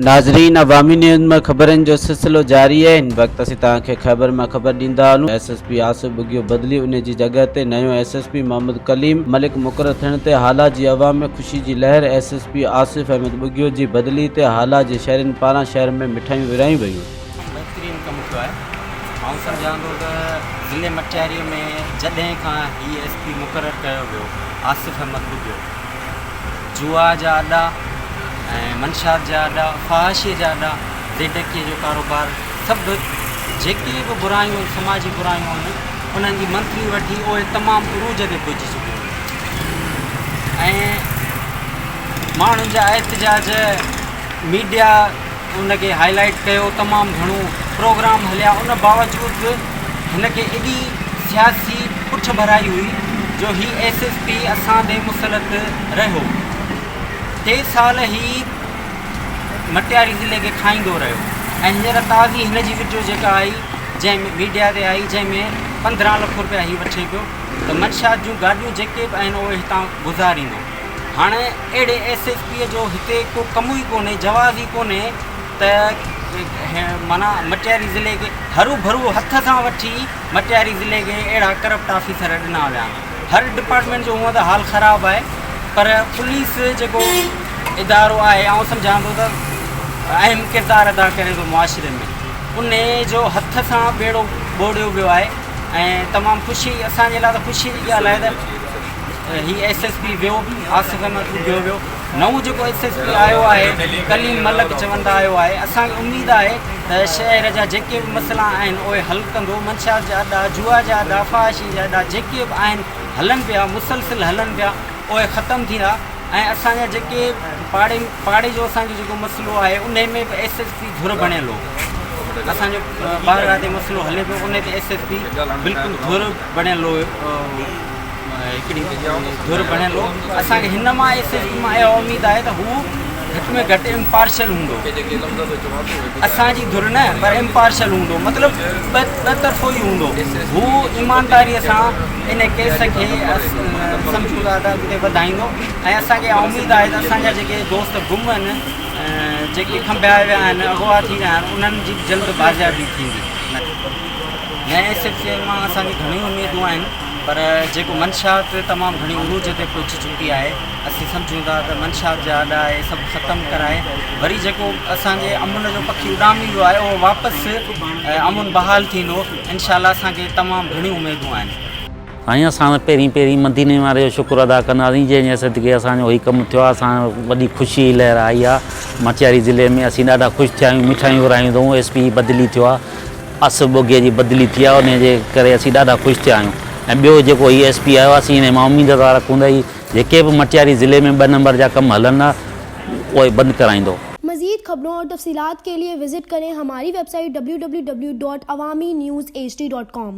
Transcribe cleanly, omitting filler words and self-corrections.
ناظرين عوامي نيوز مان خبرن جو سلسلو جاري آهي هن وقت اسين توهان کي خيبر مان خبر ڏيندا هلون S S P Asif Bughio بدلي ان جي جڳهه تي نيون S S P Muhammad Kaleem Malik مقرر ٿيڻ تي هالا جي عوام ۾ خوشي جي لهر S S P Asif Ahmed Bughio جي بدلي تي هالا جي شهرين پاران شهر ۾ مٺايون ورهايون ويون. بهترين ڪم ٿيو آهي آئون سمجهان ٿو ته ضلعي مٽياري ۾ جڏهن کان هي ايس پي مقرر ڪيو ويو آصف احمد ٻگهيو جوا جا اڏا ۽ منشيات جا اڏا فحاشي جا اڏا زيڊڪي جو ڪاروبار سڀ جيڪي به برايون آهن سماجي برايون آهن انهن جي منٿلي وٺي اهي تمام عروج تي پهچي چڪيون آهن ۽ ماڻهن جا احتجاج ميڊيا ان کي هائي لائيٽ ڪيو تمام گهڻو پروگرام هليا ان باوجود به هن کي ايڏي سياسي پٺ ڀرائي هئي جو هي ايس ايس پي اسان تي مسلط رهيو ٽي سال هي مٽياري ضلعي کي کائيندو رهيو ۽ هينئر تازي هن جي وڊيو جيڪا آئي جنهن ۾ ميڊيا تي آئي جنهن ۾ 15 لک روپيا هي وٺي پيو ته منشيات جون گاڏيون جيڪي به آهن اهي هتان گذاريندو هاڻي اهڙي ايس ايس پيء جو هتي ڪو ڪم ئي ڪونهي، جواز ئي ڪونهي ته معنيٰ مٽياري ضلعي کي هرو ڀرو هٿ سان وٺي مٽياري ضلعي کي اهڙا ڪرپٽ آفيسر ڏنا ويا آهن. هر ڊپارٽمينٽ جو هونء ته حال خراب آهي پر پوليس جيڪو ادارو آهي آئون سمجهان ٿو ته اهم ڪردار ادا ڪري ٿو معاشري ۾ انهي جو هٿ سان ٻيڙو ٻوڙيو ويو آهي ۽ تمام خوشي اسان جي لاء ته خوشي جي ڳالهه آهي ته هي ايس ايس پي ويو آصف احمد ٻگهيو ويو نئون جيڪو ايس ايس پي آيو آهي ڪليم ملڪ چون ٿا آيو آهي اسان کي اميد آهي ته شهر جا جيڪي به مسئلا آهن اهي حل ڪندو منشيات جا اڏا جوا جا اڏا فحاشي جا اڏا جيڪي به آهن هلن پيا مسلسل هلن پيا اهي ختم ٿيندا ۽ اسان جا جيڪي پاڙي پاڙي جو اسان جو جيڪو مسئلو آهي انهي ۾ به ايس ايس پي ڌر بڻيل هو اسان جو بارگاهه تي مسئلو هلي پيو انهي تي ايس ايس پي بلڪل ڌر بڻيل هو هڪڙي ڌر بڻيل هو اسان کي هن مان ايس ايس پي مان اها اميد آهي ته هو گهٽ ۾ گهٽ امپارشل هوندو اسان جي ڌر نه پر امپارشل هوندو مطلب ٻه طرفو ئي هوندو هو ايمانداري سان ان ڪيس کي سمجهون ٿا ته اڳتي وڌائيندو ۽ اسان کي اها اميد آهي ته اسان جا جيڪي دوست گم آهن جيڪي کنڀيا ويا آهن اغوا ٿي ويا آهن انهن جي جلد بازيابي ٿيندي. نئين ايس ايس سي مان اسان کي گهڻيون اميدون آهن پر جيڪو منشيات تمام گهڻي عروج تي پهچي چڪي آهي اسين سمجهون ٿا ته منشيات جا اڏا اهي سڀ ختم ڪرائي وري جيڪو اسان جي امن جو پکي اڏامي ويو آهي اهو واپس امن بحال ٿيندو انشاء الله اسان کي تمام گهڻيون اميدون آهن. سائين اسان ته پهرين پهرين مديني واري جو شڪر ادا ڪنداسين جنهن جي صدقي اسان جو هي ڪم ٿيو آهي اسان وڏي خوشي جي لهر آئي آهي مٽياري ضلعي ۾ اسين ڏاڍا خوش ٿيا آهيون مٺايون ورهايون اٿئون ايس پي بدلي ٿيو آهي آصف ٻگهيي جي بدلي ٿي آهي انهي جي ڪري اسين ڏاڍا خوش ٿيا آهيون ۽ ٻيو جيڪو هي ايس پي آيو آهي اسين انهي مان اميد ٿا رکون ته هي جيڪي به مٽياري ضلعي ۾ ٻه نمبر جا ڪم هلن ٿا اهي بند ڪرائيندو. مزيد خبرون اور تفصيلات کے لئے وزٽ کریں ہماری web site www.awamiNewsHD.com.